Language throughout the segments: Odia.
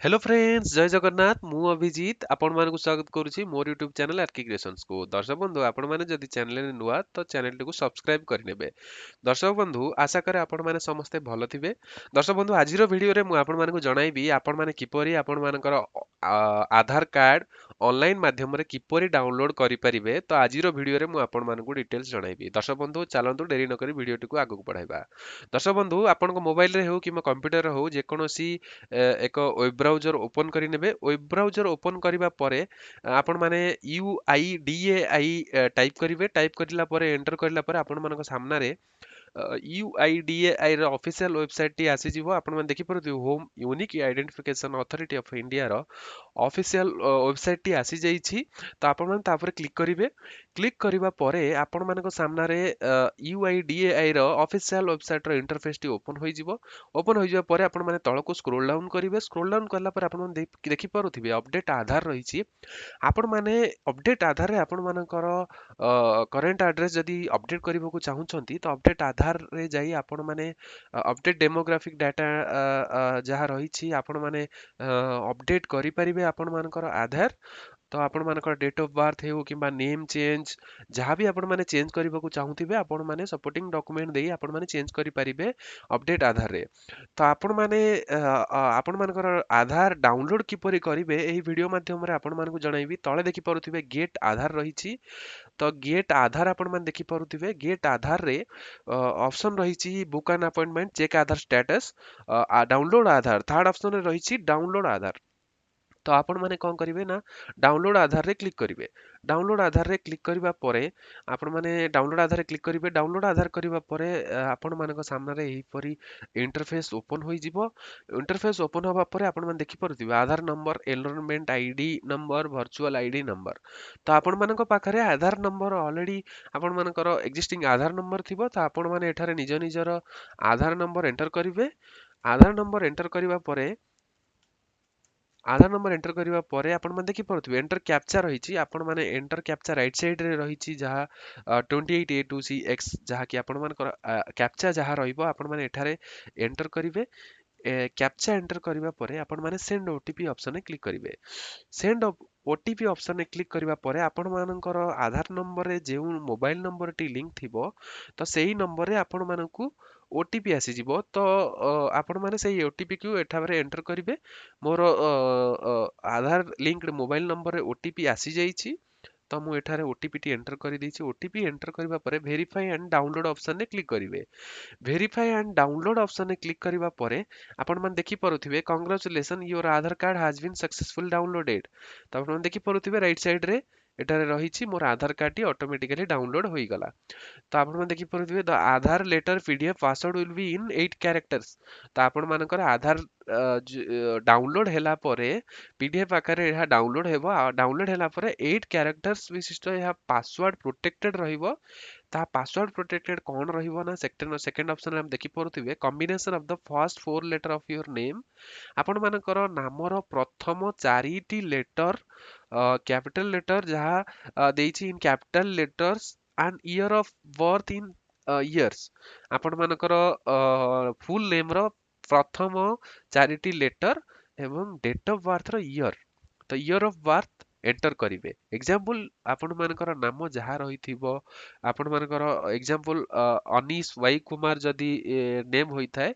ହ୍ୟାଲୋ ଫ୍ରେଣ୍ଡସ୍, ଜୟ ଜଗନ୍ନାଥ। ମୁଁ ଅଭିଜିତ ଆପଣମାନଙ୍କୁ ସ୍ୱାଗତ କରୁଛି ମୋର ୟୁଟ୍ୟୁବ୍ ଚ୍ୟାନେଲ୍ ଆର୍କି କ୍ରିଏସନ୍ସକୁ। ଦର୍ଶକ ବନ୍ଧୁ, ଆପଣମାନେ ଯଦି ଚ୍ୟାନେଲରେ ନୂଆ ତ ଚ୍ୟାନେଲଟିକୁ ସବସ୍କ୍ରାଇବ୍ କରିନେବେ। ଦର୍ଶକ ବନ୍ଧୁ, ଆଶା କରେ ଆପଣମାନେ ସମସ୍ତେ ଭଲ ଥିବେ। ଦର୍ଶକ ବନ୍ଧୁ, ଆଜିର ଭିଡ଼ିଓରେ ମୁଁ ଆପଣମାନଙ୍କୁ ଜଣାଇବି ଆପଣମାନେ କିପରି ଆପଣମାନଙ୍କର ଆଧାର କାର୍ଡ଼ ଅନଲାଇନ୍ ମାଧ୍ୟମରେ କିପରି ଡାଉନଲୋଡ୍ କରିପାରିବେ। ତ ଆଜିର ଭିଡ଼ିଓରେ ମୁଁ ଆପଣମାନଙ୍କୁ ଡିଟେଲ୍ସ ଜଣାଇବି। ଦର୍ଶକ ବନ୍ଧୁ, ଚାଲନ୍ତୁ ଡେରି ନକରି ଭିଡ଼ିଓଟିକୁ ଆଗକୁ ବଢ଼ାଇବା। ଦର୍ଶକ ବନ୍ଧୁ, ଆପଣଙ୍କ ମୋବାଇଲରେ ହେଉ କିମ୍ବା କମ୍ପ୍ୟୁଟରରେ ହେଉ ଯେକୌଣସି ଏକ ୱେବ୍ ବ୍ରାଉଜର ଓପନ୍ କରିନେବେ। ୱେବ୍ ବ୍ରାଉଜର ଓପନ୍ କରିବା ପରେ ଆପଣମାନେ UIDAI type କରିବେ। ଟାଇପ୍ କରିଲା ପରେ ଏଣ୍ଟର କରିଲା ପରେ ଆପଣମାନଙ୍କ ସାମ୍ନାରେ UIDAI ର ଅଫିସିଆଲ ୱେବସାଇଟ୍ଟି ଆସିଯିବ। ଆପଣମାନେ ଦେଖିପାରୁଥିବେ home unique identification authority of ଇଣ୍ଡିଆର ଅଫିସିଆଲ ୱେବସାଇଟ୍ଟି ଆସିଯାଇଛି। ତ ଆପଣମାନେ ତାପରେ କ୍ଲିକ୍ କରିବେ। କ୍ଲିକ୍ କରିବା ପରେ ଆପଣମାନଙ୍କ ସାମ୍ନାରେ UIDAI ର ଅଫିସିଆଲ ୱେବସାଇଟ୍ର ଇଣ୍ଟରଫେସ୍ଟି ଓପନ୍ ହୋଇଯିବ। ଓପନ୍ ହୋଇଯିବା ପରେ ଆପଣମାନେ ତଳକୁ ସ୍କ୍ରୋଲ୍ ଡାଉନ୍ କରିବେ। ସ୍କ୍ରୋଲ୍ ଡାଉନ୍ କଲା ପରେ ଆପଣମାନେ ଦେଖିପାରୁଥିବେ ଅପଡେଟ୍ ଆଧାର ରହିଛି। ଆପଣମାନେ ଅପଡେଟ୍ ଆଧାରରେ ଆପଣମାନଙ୍କର କରେଣ୍ଟ ଆଡ୍ରେସ୍ ଯଦି ଅପଡେଟ୍ କରିବାକୁ ଚାହୁଁଛନ୍ତି ତ ଅପଡେଟ୍ ଆଧାରରେ ଯାଇ ଆପଣମାନେ ଅପଡେଟ୍ ଡେମୋଗ୍ରାଫିକ୍ ଡାଟା ଯାହା ରହିଛି ଆପଣମାନେ ଅପଡେଟ୍ କରିପାରିବେ ଆପଣମାନଙ୍କର ଆଧାର। ତ ଆପଣମାନଙ୍କର ଡେଟ୍ ଅଫ୍ ବାର୍ଥ ହେଉ କିମ୍ବା ନେମ୍ ଚେଞ୍ଜ, ଯାହା ବି ଆପଣମାନେ ଚେଞ୍ଜ କରିବାକୁ ଚାହୁଁଥିବେ ଆପଣମାନେ ସପୋର୍ଟିଂ ଡକୁମେଣ୍ଟ ଦେଇ ଆପଣମାନେ ଚେଞ୍ଜ କରିପାରିବେ ଅପଡେଟ୍ ଆଧାରରେ। ତ ଆପଣମାନେ ଆପଣମାନଙ୍କର ଆଧାର ଡାଉନଲୋଡ୍ କିପରି କରିବେ ଏହି ଭିଡ଼ିଓ ମାଧ୍ୟମରେ ଆପଣମାନଙ୍କୁ ଜଣାଇବି। ତଳେ ଦେଖିପାରୁଥିବେ ଗେଟ୍ ଆଧାର ରହିଛି। ତ ଗେଟ୍ ଆଧାର ଆପଣମାନେ ଦେଖିପାରୁଥିବେ। ଗେଟ୍ ଆଧାରରେ ଅପସନ୍ ରହିଛି book an appointment, check Aadhaar status, download Aadhaar. Third ଅପସନ୍ରେ ରହିଛି ଡାଉନଲୋଡ୍ ଆଧାର। ତ ଆପଣମାନେ କ'ଣ କରିବେ ନା ଡାଉନଲୋଡ୍ ଆଧାରରେ କ୍ଲିକ୍ କରିବେ। ଡାଉନଲୋଡ୍ ଆଧାରରେ କ୍ଲିକ୍ କରିବା ପରେ ଆପଣମାନେ ଡାଉନଲୋଡ୍ ଆଧାରରେ କ୍ଲିକ୍ କରିବେ। ଡାଉନଲୋଡ୍ ଆଧାର କରିବା ପରେ ଆପଣମାନଙ୍କ ସାମ୍ନାରେ ଏହିପରି ଇଣ୍ଟରଫେସ୍ ଓପନ୍ ହୋଇଯିବ। ଇଣ୍ଟରଫେସ୍ ଓପନ୍ ହେବା ପରେ ଆପଣମାନେ ଦେଖିପାରୁଥିବେ Aadhaar number, enrolment I D number, virtual I D number. ତ ଆପଣମାନଙ୍କ ପାଖରେ ଆଧାର ନମ୍ବର ଅଲରେଡ଼ି ଆପଣମାନଙ୍କର ଏକ୍ଜିଷ୍ଟିଂ ଆଧାର ନମ୍ବର ଥିବ। ତ ଆପଣମାନେ ଏଠାରେ ନିଜ ନିଜର ଆଧାର ନମ୍ବର ଏଣ୍ଟର କରିବେ। ଆଧାର ନମ୍ବର ଏଣ୍ଟର କରିବା ପରେ ଆଧାର ନମ୍ବର ଏଣ୍ଟର କରିବା ପରେ ଆପଣମାନେ ଦେଖିପାରୁଥିବେ ଏଣ୍ଟର କ୍ୟାପଚା ରହିଛି। ଆପଣମାନେ ଏଣ୍ଟର କ୍ୟାପଚା ରାଇଟ୍ ସାଇଡ଼୍ରେ ରହିଛି ଯାହା 28 ଏ 2 ସି ଏକ୍ସ, ଯାହାକି ଆପଣମାନଙ୍କର କ୍ୟାପଚା ଯାହା ରହିବ ଆପଣମାନେ ଏଠାରେ ଏଣ୍ଟର କରିବେ। କ୍ୟାପଚା ଏଣ୍ଟର କରିବା ପରେ ଆପଣମାନେ ସେଣ୍ଡ ଓ ଟି ପି ଅପସନ୍ରେ କ୍ଲିକ୍ କରିବେ। ସେଣ୍ଡ ଓ ଟି ପି ଅପସନ୍ରେ କ୍ଲିକ୍ କରିବା ପରେ ଆପଣମାନଙ୍କର ଆଧାର ନମ୍ବରରେ ଯେଉଁ ମୋବାଇଲ ନମ୍ବରଟି ଲିଙ୍କ ଥିବ ତ ସେଇ ନମ୍ବରରେ ଆପଣମାନଙ୍କୁ ଓ ଟି ପି ଆସିଯିବ। ତ ଆପଣମାନେ ସେଇ ଓ ଟି ପିକୁ ଏଠାରେ ଏଣ୍ଟର କରିବେ। ମୋର ଆଧାର ଲିଙ୍କଡ ମୋବାଇଲ ନମ୍ବରରେ ଓ ଟି ପି ଆସିଯାଇଛି, ତ ମୁଁ ଏଠାରେ ଓ ଟି ପିଟି ଏଣ୍ଟର କରିଦେଇଛି। ଓ ଟି ପି ଏଣ୍ଟର କରିବା ପରେ ଭେରିଫାଏ ଆଣ୍ଡ ଡାଉନଲୋଡ୍ ଅପସନ୍ରେ କ୍ଲିକ୍ କରିବେ। ଭେରିଫାଏ ଆଣ୍ଡ ଡାଉନଲୋଡ୍ ଅପସନ୍ରେ କ୍ଲିକ୍ କରିବା ପରେ ଆପଣମାନେ ଦେଖିପାରୁଥିବେ congratulation, your Aadhaar card has been successful downloaded. ତ ଆପଣମାନେ ଦେଖିପାରୁଥିବେ ରାଇଟ୍ ସାଇଡ଼୍ରେ ଏଠାରେ ରହିଛି ମୋର ଆଧାର କାର୍ଡ଼ଟି ଅଟୋମେଟିକାଲି ଡାଉନଲୋଡ୍ ହୋଇଗଲା। ତ ଆପଣମାନେ ଦେଖିପାରୁଥିବେ the Aadhaar letter P D F password will be in 8 characters. ତ ଆପଣମାନଙ୍କର ଆଧାର ଡାଉନଲୋଡ୍ ହେଲା ପରେ ପି ଡି ଏଫ୍ ଆକାରରେ ଏହା ଡାଉନଲୋଡ୍ ହେବ। ଆଉ ଡାଉନଲୋଡ୍ ହେଲା ପରେ 8 କ୍ୟାରେକ୍ଟର୍ସ ବିଶିଷ୍ଟ ଏହା ପାସୱାର୍ଡ଼ ପ୍ରୋଟେକ୍ଟେଡ୍ ରହିବ। ତାହା ପାସୱାର୍ଡ଼ ପ୍ରୋଟେକ୍ଟେଡ୍ କ'ଣ ରହିବ ନା ସେକେଣ୍ଡ ଅପସନ୍ରେ ଆମେ ଦେଖିପାରୁଥିବେ combination of the first 4 letter of your name. ଆପଣମାନଙ୍କର ନାମର ପ୍ରଥମ 4ଟି ଲେଟର କ୍ୟାପିଟାଲ ଲେଟର ଯାହା ଦେଇଛି in capital letters and year of birth in years. ଆପଣମାନଙ୍କର ଫୁଲ୍ ନେମ୍ର ପ୍ରଥମ 4ଟି ଲେଟର ଏବଂ ଡେଟ୍ ଅଫ୍ ବାର୍ଥର ଇୟର, ତ ଇୟର ଅଫ୍ ବାର୍ଥ ଏଣ୍ଟର କରିବେ। ଏକ୍ଜାମ୍ପଲ୍ ଆପଣମାନଙ୍କର ନାମ ଯାହା ରହିଥିବ, ଆପଣମାନଙ୍କର ଏକ୍ଜାମ୍ପଲ୍ ଅନିଶ ୱାଇ କୁମାର ଯଦି ନେମ୍ ହୋଇଥାଏ,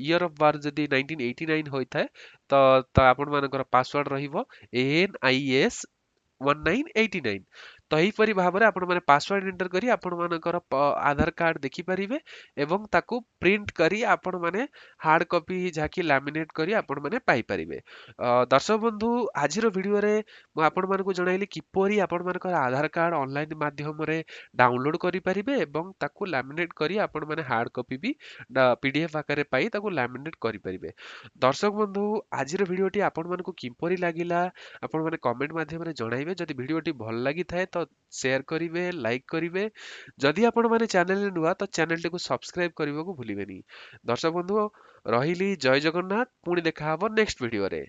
ଇୟର ଅଫ୍ ବାର୍ଥ ଯଦି 1989 ହୋଇଥାଏ, ତ ଆପଣମାନଙ୍କର ପାସୱାର୍ଡ଼ ରହିବ ଏନ୍ I S 1989। ତ ଏହିପରି ଭାବରେ ଆପଣମାନେ ପାସୱାର୍ଡ଼ ଏଣ୍ଟର କରି ଆପଣମାନଙ୍କର ଆଧାର କାର୍ଡ଼ ଦେଖିପାରିବେ ଏବଂ ତାକୁ ପ୍ରିଣ୍ଟ କରି ଆପଣମାନେ ହାର୍ଡ଼ କପି ଯାହାକି ଲାମିନେଟ୍ କରି ଆପଣମାନେ ପାଇପାରିବେ। ଦର୍ଶକ ବନ୍ଧୁ, ଆଜିର ଭିଡ଼ିଓରେ ମୁଁ ଆପଣମାନଙ୍କୁ ଜଣାଇଲି କିପରି ଆପଣମାନଙ୍କର ଆଧାର କାର୍ଡ଼ ଅନଲାଇନ୍ ମାଧ୍ୟମରେ ଡାଉନଲୋଡ୍ କରିପାରିବେ ଏବଂ ତାକୁ ଲାମିନେଟ୍ କରି ଆପଣମାନେ hard copy B P D F ଆକାରରେ ପାଇ ତାକୁ ଲାମିନେଟ୍ କରିପାରିବେ। ଦର୍ଶକ ବନ୍ଧୁ, ଆଜିର ଭିଡ଼ିଓଟି ଆପଣମାନଙ୍କୁ କିପରି ଲାଗିଲା ଆପଣମାନେ କମେଣ୍ଟ ମାଧ୍ୟମରେ ଜଣାଇବେ। ଯଦି ଭିଡ଼ିଓଟି ଭଲ ଲାଗିଥାଏ ତ ସେୟାର କରିବେ, ଲାଇକ୍ କରିବେ। ଯଦି ଆପଣମାନେ ଚ୍ୟାନେଲରେ ନୂଆ ତ ଚ୍ୟାନେଲଟିକୁ ସବସ୍କ୍ରାଇବ୍ କରିବାକୁ ଭୁଲିବେନି। ଦର୍ଶକ ବନ୍ଧୁ, ରହିଲି, ଜୟ ଜଗନ୍ନାଥ। ପୁଣି ଦେଖାହବ ନେକ୍ସଟ ଭିଡ଼ିଓରେ।